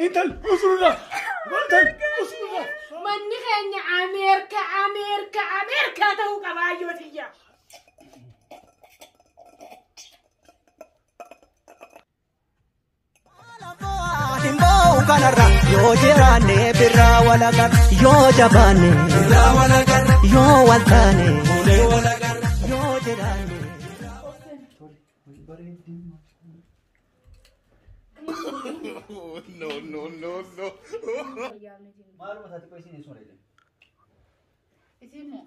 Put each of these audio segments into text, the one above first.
Intal usurra. Intal usurra. Manni keenya Ameerikaa Ameerikaa Ameerikaa ta'uu qaba ayyootiyya. Kanarra yoo jiraanne birraa walagarra yoo jabaanne birraa walagarra yoo waltaane yoo jiraanne. No no no no. Maaluma isaati qoy isin eessuma dheedhan? Isin immoo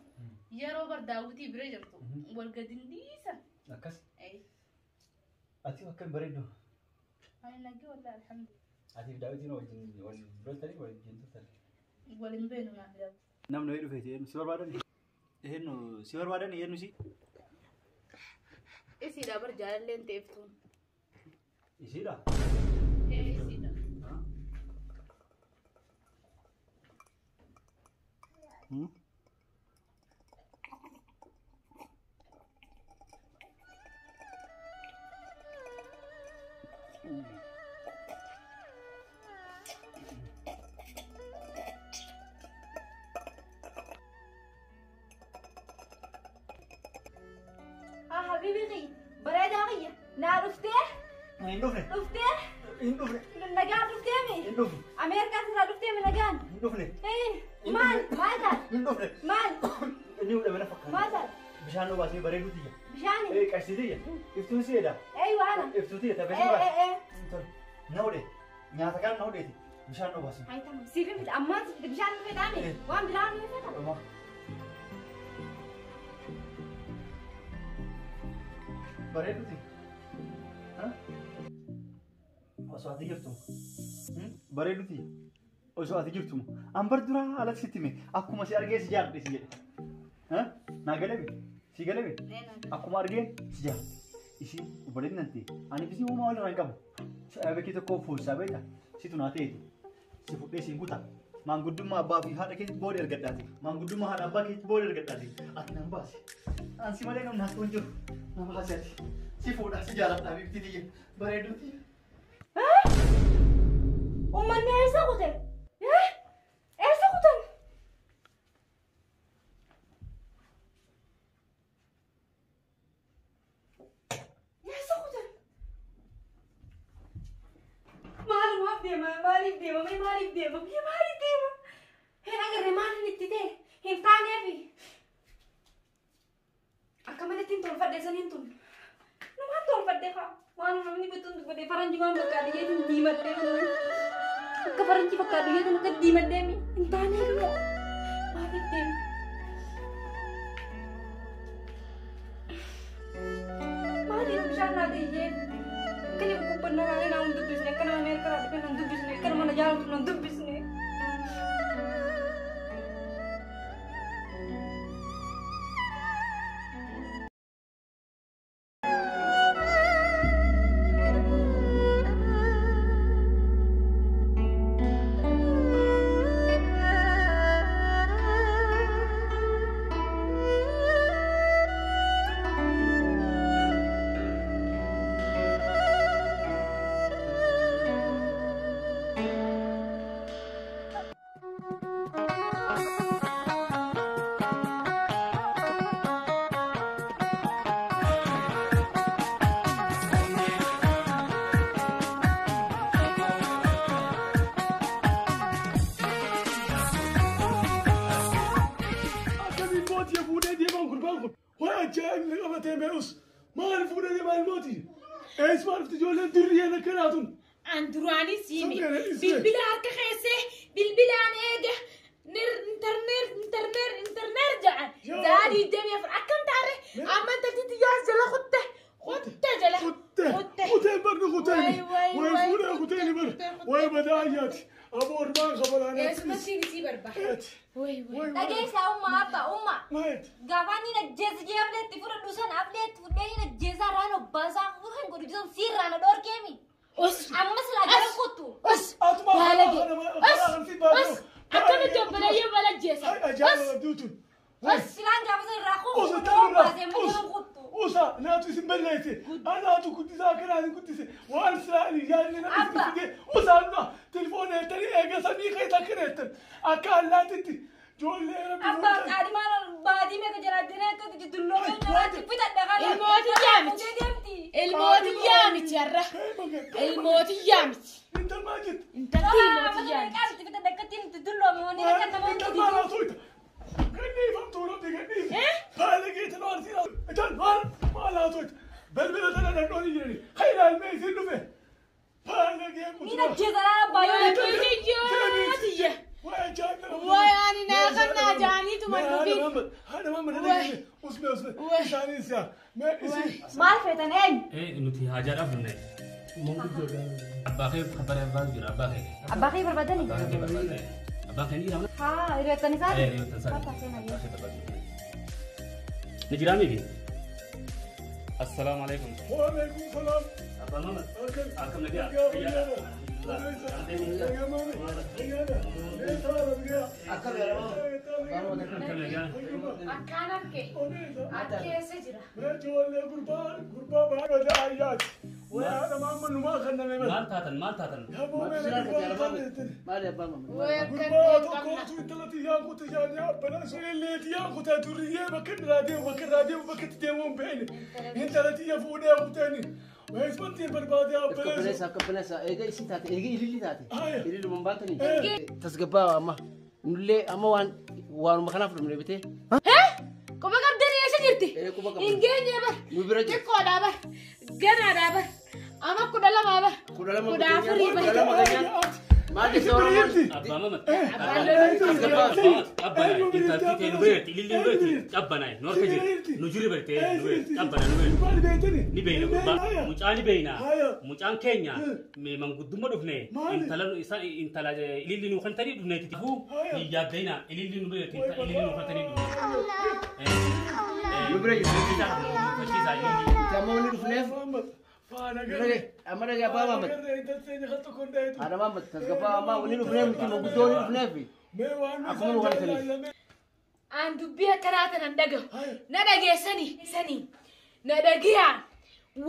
yeroo bar daawwitii bira jirtu wal gadi hin dhiisan. Akkas. Ati akkam bareeddu. Ani nagee wallahi alhamdulillah. Ati daawwitiin wajjin wal loltanii wajjin turtan. Wal hin beeknu naaf daawwiti. Namni wayii dhufeeti eenyu si barbaadan? Eenyu si barbaadan eenyu si? Isiidha bar jaalalleen ta'eeftuun. Isiidha? Ee isiidha. Habibi bareedaa kiyya naa dhuftee? Hin dhufne. Dhuftee? Hin dhufne. Nagaan dhuftee mi? Hin dhufne. Ameerikaan irraa dhuftee mi nagaan? Hin dhufne. Maal maal taate? Hin dhufne. Maal? Inni hudhame na fakkaata. Maal taate? Bishaan nu baasee bareeduu tiyya. Bishaani? Ee qarshii tiyya. Iftuun si jedha. Eeyyu ana. Iftuu tiyya taphee si baase. Na hudhe. Nyaata kana na hudheeti. Bishaan nu baasee. Haytam siif hin fida ammaan siif fida bishaan nu fedhaame waan biraa nu fedha. Bareeduti. Osoo ati jirtu. Bareeduti. Osoo ati jirtu. An bar duraa alatti sitti hime akkuma si argee si jaalladhe si jedhe. Naa galame? Si galame? Akkuma argeen si jaalladhe. Isiin obboleettiin nan ta'e. Ani fi uumaa walirraa hin qabu. Beekii tokko fuulsaa beekta. Situ naa ta'eeti. Si fudhee siin kuta. Maanguddummaa abbaa fi haadha keetti booda ergadhaati. Maanguddummaa haadha abbaa keetti booda ergadhaati. Ati nan baasi. Ansi malee namni haasa'u hin jiru. Nama baasi ati. Si fuudha si jaaladha bifti tiyya. Bareedduu tiyya. Uummanni eessa kute? Eessa kutan? Eessa kutan? Maalumaaf deema maaliif deema mee maaliif deema mee maaliif deema? Hin agarre maaliin itti ta'e hin taaneefi. Akka malatti hin tolfadhe saniin tun. Namaan tolfadhe haa. Waan namni bituun dubbate faranjii waan fakkaatu jeetiin diimadhee akka faranjii fakkaatu jeetiin akka diimadhee hin taaneef immoo maaliif deema? Maaliif bishaan naa ta'e jee akka inni kubbannaa naa naa hin dubbisne akka nama Ameerikaa dhufe nan dubbisne akka nama na jaalatu nan dubbisne. Maal fuudhee deemaa ilmooti? Eessumaa dhufti ijoolleen durriyyeen akkanaa tun? An duraanis himi. Bilbila harka keessee bilbilaan eega intarneer intarneer intarneer jedhan. Za'a 24 akkam taare amma intalti xiyyaas jala kutte kutte jala. Kutte kuteen barnu kuteeni. Wayi fuudhee kuteeni bar. Wayi badaa ayyaati. Aboo ormaan kabalaan. Eessumatti isii barbaada. Dhageessaa umma abba umma. Gaafa inni ajjeesa jee ableetti fudhadhu sana ableetti fudhee inni ajjeesaa irraan obbaasaa kan godhu jiran si irraan dhoorkeemi. Amma silaa jala kottu. Atuma Baalage. Os akkamitti obboleeyyan wal ajjeesa. Ajaa'iba duutu. Silaan gaafa sana irraa Os kottu. Obbaasee amma jala kottu. Usa naatu isin balleesse. Anaatu guddisaa akkanaan guddise. Waan silaa ani yaadne na isin fide. Usa amma telefoona heettanii eega samii keessa akkana heettan. Akka allaatitti ijoollee rabbi Abbaa qaadimaan baadii meeqa jiraatanii akka dulloomee jiraatti bitadha kana. Ilmooti yaamiti. Ilmooti yaamiti har'a. Ilmooti yaamiti. Intal maal jette? Intalti ilmooti yaamiti. Qaamti bitadha akkatti dulloome wanni akka nama Intal maal haasofta? Ganniifamtuu rabbi ganniif. Haala keessa maal si Intal maal maal haasofta? Balbala sana dhandhooni jirani. Hayilaalmee isin dhufe. Haala kee Ni ajjeesaraa baay'ee. Tiyya. Way ani naa kan naa jaaniituma dhufin. Haadha mamma dhaggeesse. Usme usme. Isaanis yaa. Mee isin. Maal feetan eenyu? Nuti haajaadhaaf dhufne. Abbaa kee barbaadu jira abbaa kee. Abbaa kee barbaadani? Abbaa kee barbaadne. Abbaa kee ni jira mana? Haa hiriyoottan isaati. Hiriyoottan isaati. Bakka seenaa Abbaa kee barbaadu. Ni jiraa miti? Assalaamu alaikum. Waalaikum salaam. Abbaa mama. Akkam nagaa. Akkam nagaa. Akkaan arge. Akkeessa jira. Maal taatan maal taatan? Maali abbaa mamma? Way akkan Akka bineensa eega isin taate eega ililli taate ililli baantanii tasgabbaa amma nullee amma waan waanuma kanaaf dhumne bitee. Quba qabdanii eessa jirti? Quba qabna. Hin geenye bar. Nu bira jirti. Xiqqoodhaa bar. Ganaadhaa bar. Ama 12 bar. 12 14 bar. 12 Maal jettee Oromoon? Abbaa mama. Abbaa intalti ta'e nu beekti ililli nu beekti qabbanaa nu harka jirti nu jiru beekte nu beekti qabbanaa nu beekti. Ni beekna gurbaa mucaa ni beekna mucaan keenya manguddummaa dhufne intala intala ililli nu kan tanii dhufne titifuu hin yaaddayna ililli nu beekti ililli nu kan tanii dhufne. Nu bira jirti. Fashiisaa ililli. Amma wanni dhufneef amma dhagee abbaa mamma. Haadha mamma tasgabbaa amma wanni dhufneef nuti manguddoo wanni dhufneef akkuma nu kan taniif. An dubbii akkanaa tanan dhagahu. Na dhageessanii sanii. Na dhagayaa.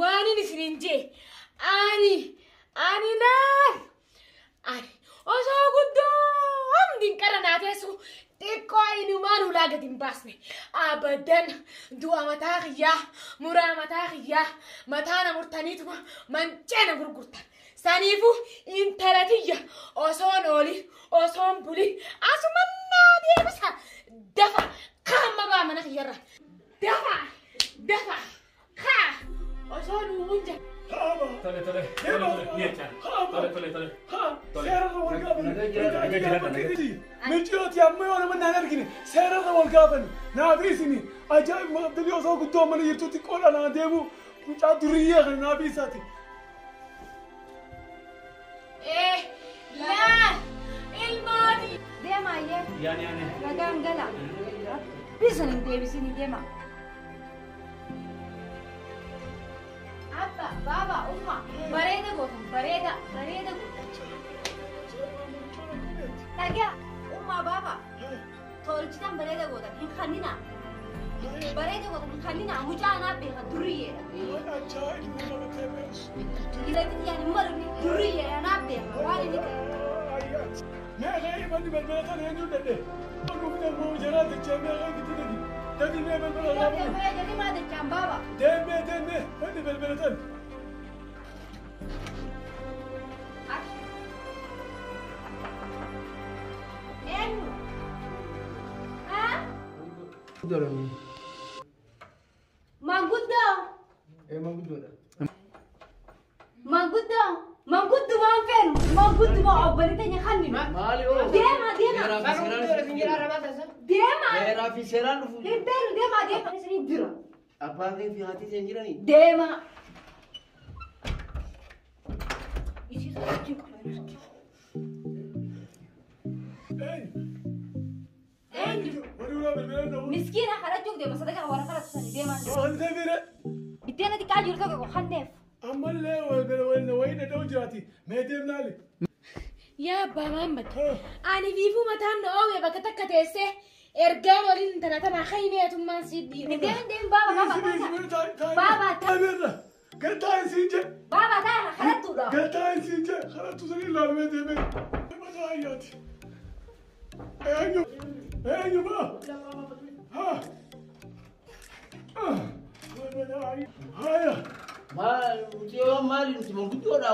Waan inni isiniin jee. Ani ani laal. Ani osoo guddoo hamdiin qara naa teessu xiqqoo inumaan ulaa gadi hin baasne. Abadan du'a mataa kiyyaa muraa mataa kiyyaa mataa na murtaniituma mancee na gurgurtan. Saniifuu intala tiyya osoon oolin osoon bulin asuman naa deebisa. Dafa kaama baa mana kiyyarra. Dafa dafa kaa osoon uumuun jira. Tole tole tole ni jechaan tole tole tole. Mijiyooti amma yoo nama naan argine seerarra wal gaafanne naaf isini ajaa'ib abdalii osoo guddoo mana jirtu xiqqoodha naa deemu mucaa duriyyee kana naaf isaati. Laal ilmooti. Deema ayyee. Yaani yaani. Nagaan gala. Bisan hin deebisin deema. Abba, baba, umma, bareeda gootan, bareeda, bareeda gootan. Dhagaa, umma, baba, tolchitan bareeda gootan, hin kanninaa. Bareeda gootan, hin kanninaa, mucaa anaa beeka duriyyeedha. Ilatti yaani marni duriyyeedha anaa beeka, waan inni ta'e. Meeqa manni balbala kana eenyuun dhadhe? Dhugni ammoo jaraa dachaa meeqa itti dhadhi? Dadi mee balbala laabu. Deemee jedhii maa dachaan baba. Deemee deemee manni balbala tan. Eenyu? Haa? Manguddoo. Manguddoodha. Manguddoo. Mangudduma feenu. Mangudduma obbolii teenya kanni. Maali oo? Deema deema. Deema. Seeraa fi seeraan dhufu. Hin beenu deema deema. Isin jira. Abbaan kee fi haati isheen jiranii? Deema. Isii sochii qaba. Eenyu? Miskiina kadhachuuf deema sadaqa warra kadhatu sani deemaan deema. Waan ta'eef Biddeena xiqqaa jiru tokko kanneef. ammallee wayii dhadha'u jiraati mee deemnaali. Yaa abbaa Mahammad. Ani fiifuu mataan na oowwe bakka takka teessee Ergaan waliin intala tanaa kayneetummaan si dhiibu. Deem deem baaba baaba baaba. Baaba. Galtaa isiin jedhe. Baaba ta'a kadhattuudha. Galtaa isiin jedhe kadhattu sanii ilaalamee deemee. Mataa ayyaati. Eenyu eenyu baa. Haa. Haya. Maal maal nuti manguddoodha.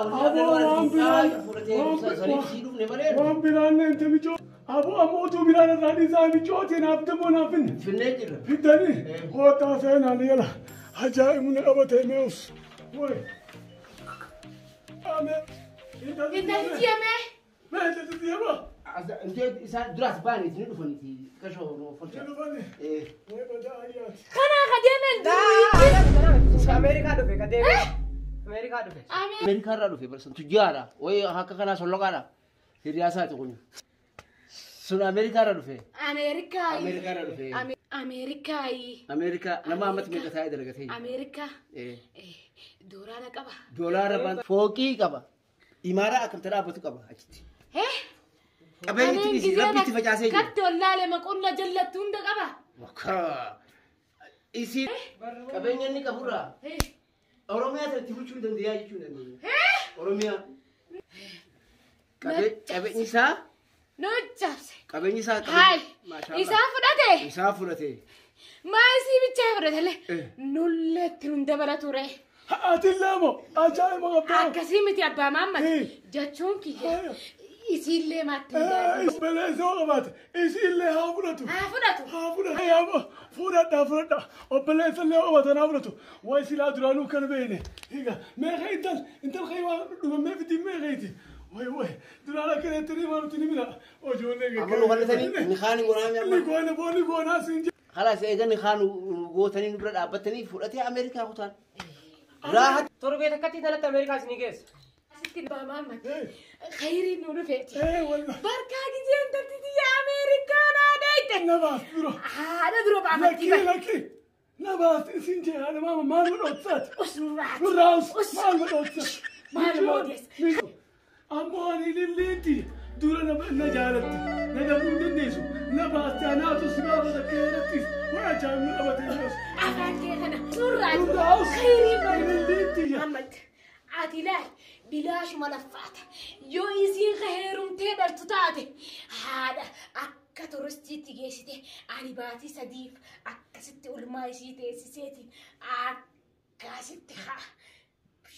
Waan biraan neemte mijoo. Aboo ammoo utuu biraan irraa dhiisaa mijootiin naaf demoo naaf finne. Finnee jirra. Fiddanii hoota seenaan yala. Ajaa'ibni qabatee mee'us. Way. Amee. Intalli deemee. Mee intalli deema. Isaan duraas ba'anii isin dhufaniiti qashoo folcha. Dhufanii. Way badaa ayyaati. Kanaa ka deemeen durii. Ameerikaa dhufe ka deeme. Ameerikaa dhufe. Ameerikaa irraa dhufe barsan tujjaadha. Way akka kanaa solloqaadha. Hiriyaa isaati kun. Sun Ameerikaa irraa dhufe. Ameerikaa. Ameerikaa irraa dhufe. Ameerikaa. Ameerikaa nama ammatti meeqa taa'ee dalagatee jira. Ameerikaa. Doolaara qaba. Doolaara baan fooqii qaba. Imaaraa akkamta dhaabbatu qaba achitti. Qabeenya itti rabbi itti facaasee jira. Katti wallaalee maqonna jallattu hunda qaba. Isi qabeenya inni qaburraa Oromiyaa itti bulchuu hin dandeenya jechuu hin dandeenya. Oromiyaa. Qabeenyi isaa. Nuccaabse. Qabeenyi isaa. Hayi. Isaa fudhate. Isaa fudhate. Maa isii bichaa fudhatele. Nulleetti nun dabala ture. Ati illee ajaa'iba qabdaa. Akkasii miti abbaa Mahammad. Jechuun kiyya. Isiillee maatti hin dabalatu. Obboleessa qabaate isiillee haa fudhatu. Haa fudhatu. Haa fudhatu. Fudhadhaa fudhadhaa. Obboleessa illee qabaatan haa fudhatu. Wayi silaa duraanuu kan beekne. Egaa meeqa intal intal kee waan dhugamee fitiin meeqeeti. Wayi wayi duraan akka reettanii waan nuti ni bira. Ijoollee Amma nu qallatanii ni kaani goonaa Ni goona booni goonaa siin jedhe. Khalaas eega ni kaanu gootanii nu bira dhaabbatanii fudhatee Ameerikaa kutaan. Raahat. Torbee takkatti tanatti Ameerikaa isinii geessa. Asitti abbaa Mahammad. Khayriin nu dhufeeti. Barkaa gizeen intalti Ameerikaa naa deeyte. Na baas dura. Haadha dura baafatti. Lakkii lakkii. Na baas isiin jee haadha maama maal godhootsaati. Usuraati. Nurraas maal godhootsa. Maal moodees. Ammoo ani lilliitti dura na jaalatti. Na dhabuu hin dandeessu. Na baaste anaatu si baafata keerattis. Waan ajaa'ibni qabatee jirus. Afaan kee kana. Nurraati. Nurraas. Khayriin nu Lilliitti. Mahammad. Ati ilaali bilaashuma laffaata. Yoo isiin heerumtee dhaltu taate haadha akka turistiitti geessite ani baatii sadiif akkasitti ulmaa isii teessiseetiin akkasitti haa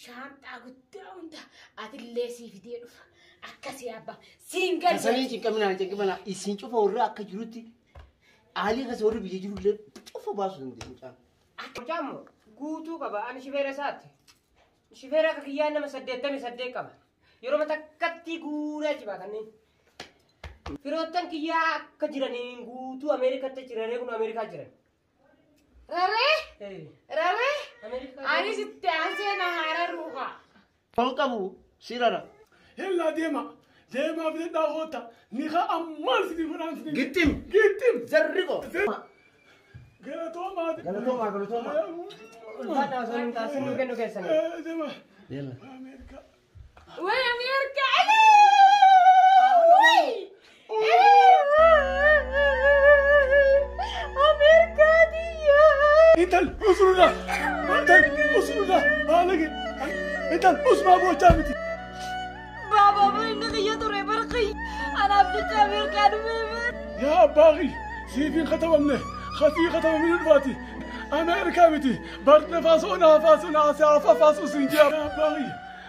shaanxaa guddaa hunda atillee sii fidee dhufa. Akkasii abbaa siin galcha. Kasanii cinqaminaa cinqaminaa isin cufa warra akka jirutti haalli kas warri biyya jirullee cufa baasuu dandeenya mucaan. Mucaan moo guutuu qaba ani shifeera isaati. Shifeera akka kiyyaa nama 88 qaba. Yeroo takkatti guuraa jibaa kanneen. Firoottan kiyyaa akka jiraniin guutuu Ameerikaatti jiranii kun Ameerikaa jiran. Raree? Raree? Ameerikaa. Anis itti aansee na haara ruuqa. Foon qabu sirara. Hellaa deema. Deemaa fidadhaa hoota. Ni haa ammaan sinii godhaan sinii. Gittim. Gittim. Zarriqo. Galatoomaa. Galatoomaa galatoomaa. Ulfaadhaa osoo hin taasisin nu kennu keessanii. Deema. Yalla. Ameerikaa. Way Ameerikaa. Ameerikaa diyyaa. Intal usurudha. Intal usurudha. Baalage. Intal usmaa boochaa miti. Baaba inni kiyya ture barqii. Anaaf jecha Ameerikaa dhufee. Yaa abbaa kiyya siifiin katabamne خفي ختم من الفاتي أمريكا متي برد نفاسو نفاسو ناسا فاسو سنجا باغي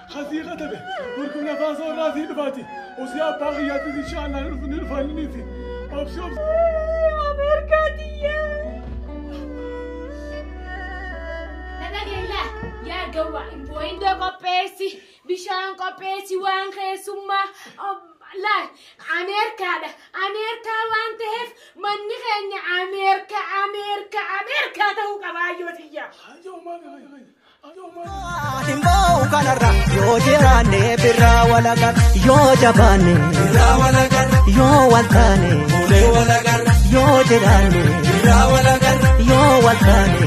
خفي ختم بركم نفاسو راسي الفاتي وسيا باغي يا إن شاء الله نرفع نيتي أبشر أمريكا دي yaa gawwa imboindo qopheessi bishaan qopheessi waan keessummaa laal Ameerikaadha. Ameerikaa waan ta'eef manni keenya Ameerikaa Ameerikaa Ameerikaa ta'uu qaba ayyootiyya. Himboo kanarra yoo jiraanne birraa walagarra yoo jabaanne birraa walagarra yoo waltaane yoo jiraanne birraa walagarra yoo waltaane.